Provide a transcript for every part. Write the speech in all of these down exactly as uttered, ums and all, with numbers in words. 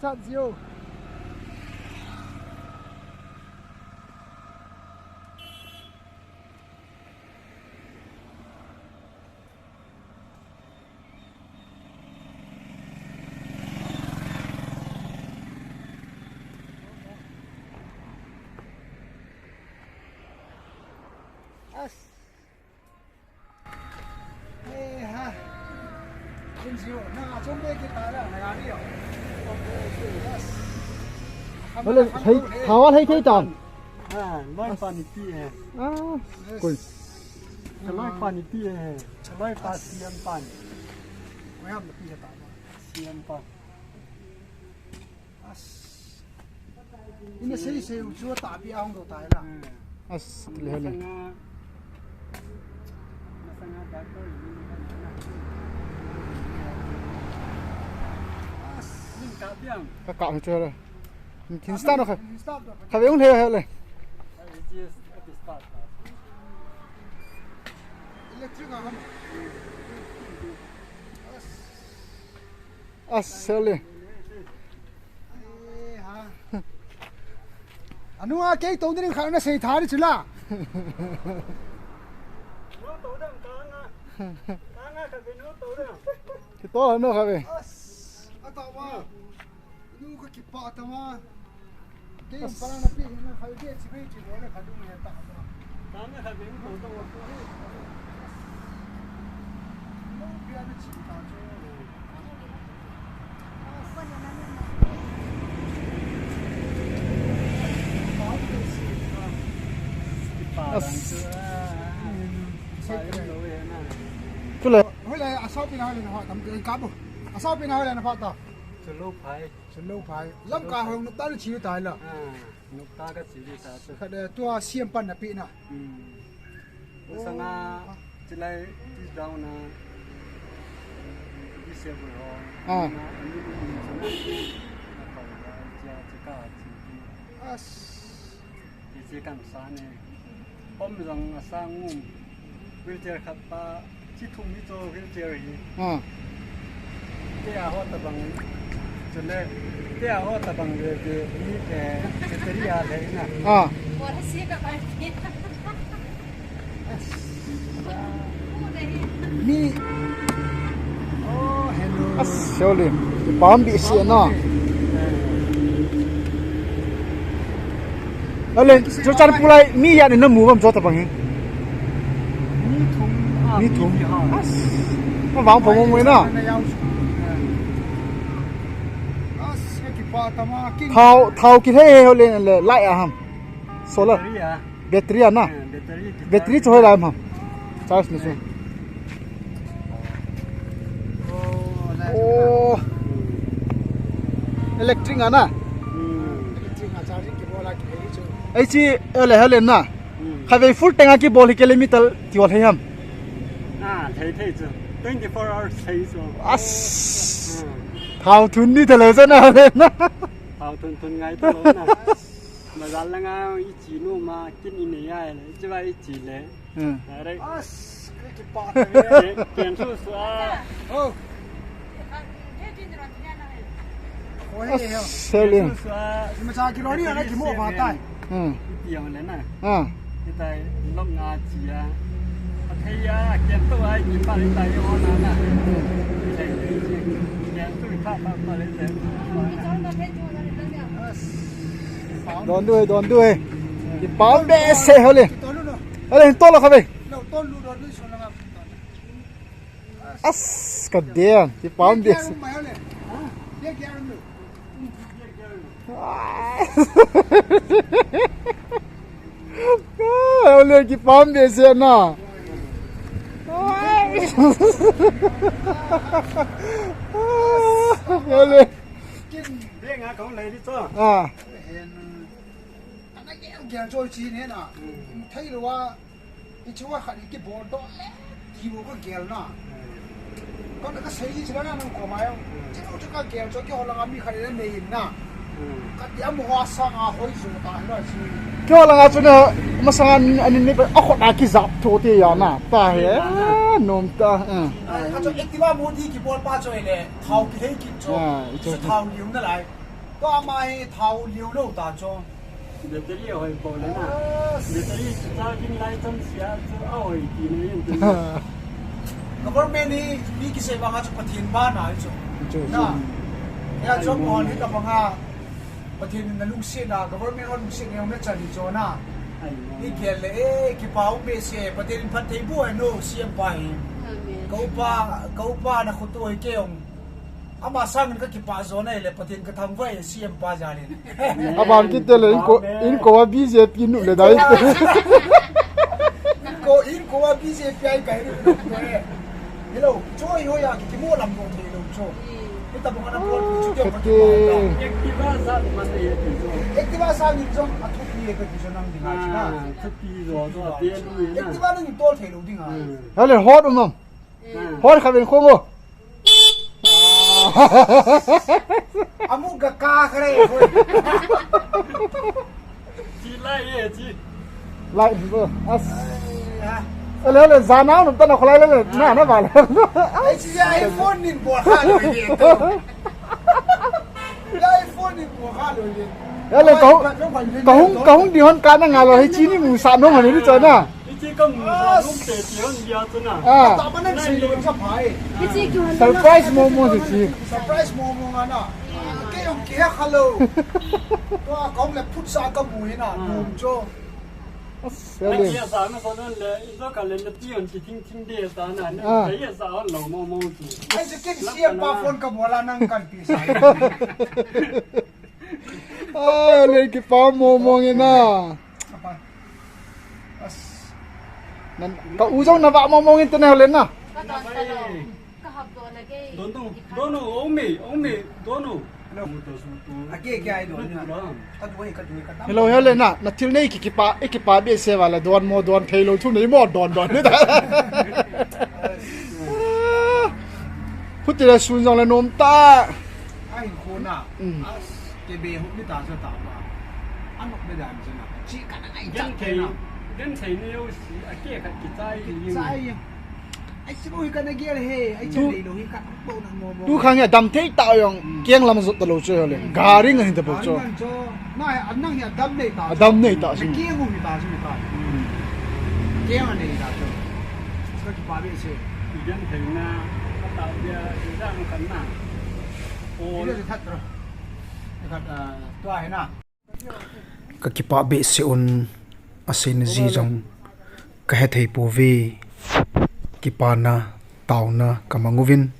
Chat jio. As. Eh, ha. Injio, na achom be kita la, na gari yo. Yes. Hello, hey, hawal hey, hey, tam. Ha, loi pa ni ti eh. Ah, koi. Loi pa ni ti eh. Loi pa siam pan. Koi ham ni ti eh ta. Siam pan. As. Ina sei sei u chu tahpi a hung doh tai la. As, le le. Masanga, masanga doctor ni ni kan na. As, ning ka biang. Ka ka chu le. Kin start no kha. Kin start no. Kha ve ung le le. Yes, start. Electric a ham. As. Asale. Anu a kei tong ding kha na sei tha ni chula. Ki to no kha ve. Ata wa. Nu ka kipa ta ma. Kei um para na pi na khai de chi be chi bo le kha du me ta ba. Ta me kha be ko to ko. Lo pi a na chi ta chu. As. Chule. Hoilai a sau pi na hoilai na pha tam ka bu. A sau pi na hoilai na pha ta. Chu lo phai. Chu lo phai. Lamka hong nukta lu chi tai la. Ah, nukta ka chi ta chu. Khat, eh, tua siam pan na pi na. Hmm. Masanga chilai ti down na. Ti se bu ho. Ah. Na, ni ni ni na. Na pa ya cha cha ka chi. As. Ti chi kan sa ne. Pom jong a sang um. Wheelchair khat pa, chi thum hi chu wheelchair hi. Ah. Te a ho ta bang. Chule, te a ho ta bang ve ve hi, eh, battery a le na. Ah. Mi. Oh, hello. As, sorry. Pam bi si na. Ale, chu chan pulai mi ya ni na mu bam chu ta bang hi. Mi thum. Ah, mi thum. Mi thum. As. Ma vang pom mo na. As, ki pa ta ma king. Thao, thao ki he he ho le le lai a ham. Solar. Battery a. Battery a na. Eh, battery ki. Battery chu hoilai ham. Charge ni chu. Oh, electric a na. Hmm. Electric a charging ki bola ki chu. Ai chi, ele helen na. Hmm. Kha ve full tank a ki bol hi kilometer ti wal hei ham. Ah, thei thei chu. Twenty-four hours thei chu. As. Hmm. Thao thun ni thale chu na le na. Thao thun thun ngai to na. Bazar langa i chi nu ma kin i nei a le, i chi ba i chi le. Hmm. Direct. As, ki pa ta ve. Ken, ken su su a. Oh. Oi, as, yo. Selling. Ken su su a. Ima cha ki ro ni na ki mo ba tai. Hmm. I ti ang le na. Ah. Ki tai lok nga chi a. A thei a, ken to ai ki pa le tai yo na na. Hmm. Ken to pa pa pa le le. As. Don du, don du. Ki pam behseh hole. Hole, to lo kha ve. As, ka den. Ki pam behseh. Hole, ki pam behseh na. Hole. Ah. Ana gel gel choi chi ne na. Hmm. Thei lo wa. I chu wa khat i ki bol doh le. Ti bo ka gel na. Hmm. Ka na ka sei chi la na nang ko ma yo. Hmm. Chi lo chu ka gel cho ki ho la mi khat le nei na. Hmm. Ka ti am ho sa nga hoi zo ta lo chi. Ki ho la nga chu na masang an, an ni pa a kho na ki zap tho te ya na. Ta he. Hmm. Nom ta. Hmm. Ka cho ek ti ba mo di ki bol pa choi le. Thao ki hei ki cho. Ah, i cho. Sa thao liu na lai. Tua ama hi thao liu lou ta chu. Battery ahoi pou le na. Ah, battery chu charging lai cham sia chu ahoi ti na yin tu. Government hi mi kisei banga chu Pathen bana hi chu. Chu, na. Chu. Ya chu mo ni ka banga Pathen in na lungset na, government ho lungset na, na chan hi chu na. Ai, mo. I gel le, eh, kipa um behseh, Pathen in phatthei boh hen o, C M pa hi. Amen. Ka upa, ka upa na khutu hi kei ong. Ama sangin ka kipah jo nai le, Pathen ka thangvah e, C M pa jal in. Abang kit le, inko, inko a B J P nu le dai. Inko, inko a B J P ai kai nu le. Hello, choi ho ya ki mo lam ko thei lo cho. Kita bunga na bol chu ke ka ki. Activa sa man e ti cho. Activa sangin jong a thupi e ka ki cho nam ding a chi na. Ah, thupi jo jo te lu na. Activa nang tol thei lo ding a. Hmm. Hele, hot um. Hoi kha ven khong o. Amu ga ka khare hoi. Chi lai ye chi. Lai bo. As. Ai, ha. Ele, ele, jana no ta na kholai le, na, na ba le. Ai, chi ya iPhone nin bo kha lo ye to. Ya iPhone nin bo kha lo ye. Ele, ka hung, ka hung, ka hung di hon ka na nga lo, he chi ni mu sa no ma ni cho na. Hiche ka mu sa nom te ti hon dia chu na. Ah. Surprise mo mo si chi. Surprise mo mo nga na. Ke yong ke ha lo. Tua kong le phut sa ka mu hi na. Nom cho. Ai, ya sa na so nan le, i so ka le na ti hon ti thing thing de sa na. Ah. Ai, ya sa hon lo mo mo chu. Ai, je ke si pa phone ka bola nang kan pi sa. Ah, le kipa mo mo nge na. Nan, ka u jong na va mo mo ngin te na le na. Ka don ta lo. Ka hap do na ke. Don do. Don do, ome, ome, don do. Ake ke ai don na. Ka do, ka do, ka do. Hello, hello na. Na thil nei ki kipa, e kipa behseh va la don mo don thei lo thu nei mo don don. Phuti le sun jong le nom ta. Ai ko na. Mm. As. Ke be hu ni ta sa ta ba. Anok be dan sa na. Chi ka na ai. Gen chang thei, na. Gen thei ni yo si, a ke ka ki chai ni. Chai. Ai si bo hi ka na gel he. Ai chai lo hi ka bo na mo mo. Tu khang ya dam thei ta yong. Mm. Keng lam jot ta lo che le. Mm. Gari ngan ta bo cho. Gari ngan cho. Na an nang ya dam nei ta. A dam nei ta si. Keng hu ni ta si ta. Mm. Keng nei ta cho. Ka ki pa be se. Gen thei na. Ka ta bia, i dang kan na. O. Ni le that ro. That, ah, tua he na. Ka kipah behseh un, aseina ji jong ka hethei pouve. Kipana, taona ka mang uvin,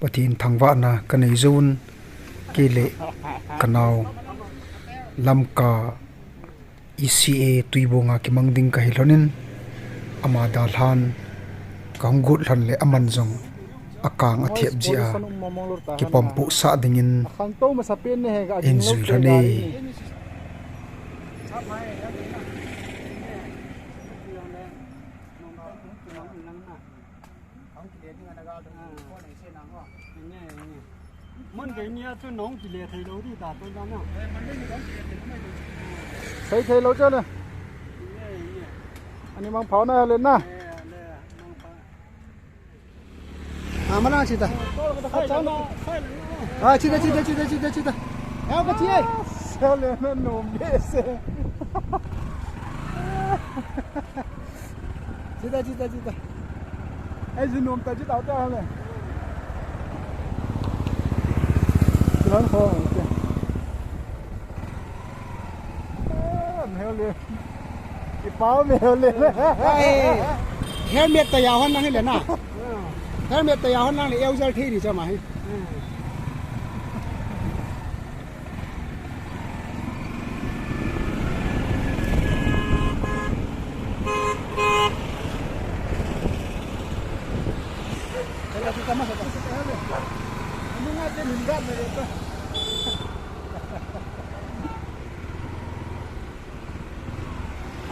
Pathen thangvahna ka nei jou un, kei le ka nao Lamka E C A Tuibong a kimang ding ka hi lhon in, ama dalhan ka hung got lhon le aman jong a kang a thep jeh a kipompohsah dingin in jui lhon e. Mun dei nia chu nong kile thei lou di ta tu na na. Sei thei lou chu le. Ani mangpha na le na. Ah, mana chita. Ah, chita, chita, chita, chita, chita. Heo ka chi ai. Sale na nom behseh. Chita, chita, chita. Ai, ji nom ta, chita, ta le. Lan ho, okay. Ah, meu le. Kipah meu le. Ai, helmet ta ya hon nang hi le na. Helmet ta ya hon nang le, eu jal thei di cha ma hi.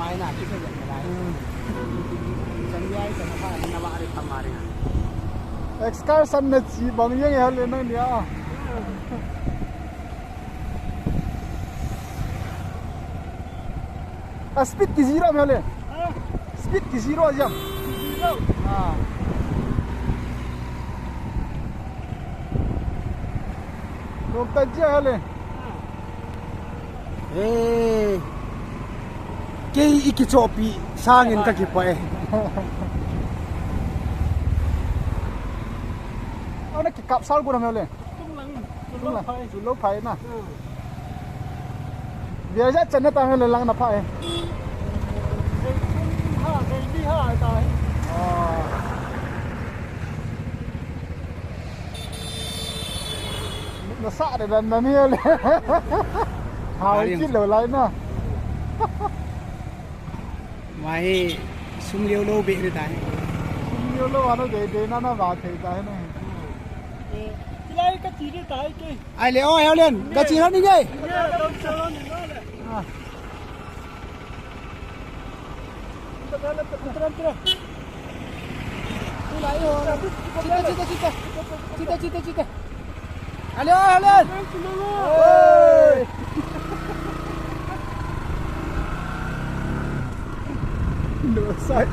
Ai na, kisa jan na lai. Hmm. Chan jai, chan pha, na ba ri tham ma ri na. Excursion na chi bang jeng hale na nia. A speed ki zero hale. Ha? Speed ki zero jam. Ki zero. Ah. Nom ta jia hale. Ha. Eh, kei i kichohpi sangin ka kipah e. Ana kikap sal gu na mele. Tung lang, tung lang, tung lang phai. Tung lang phai na. Hmm. Via ja chan na ta mele lang na phai. Zai tung ha, zai di ha ta. Ah. Na sa de dan na ni le. Hao chi lo lai na. Mai sum liu lo be de tai. Sum liu lo ana de de na na ba thei tai na. Eh, chilai ka chi de tai ke. Ai le o, Helen, ka chi lo ni nge. Ni lo sa lo ni lo le. Ah. Chita, chita, chita. Chita, chita, chita. Ale, ale. Oi. No side.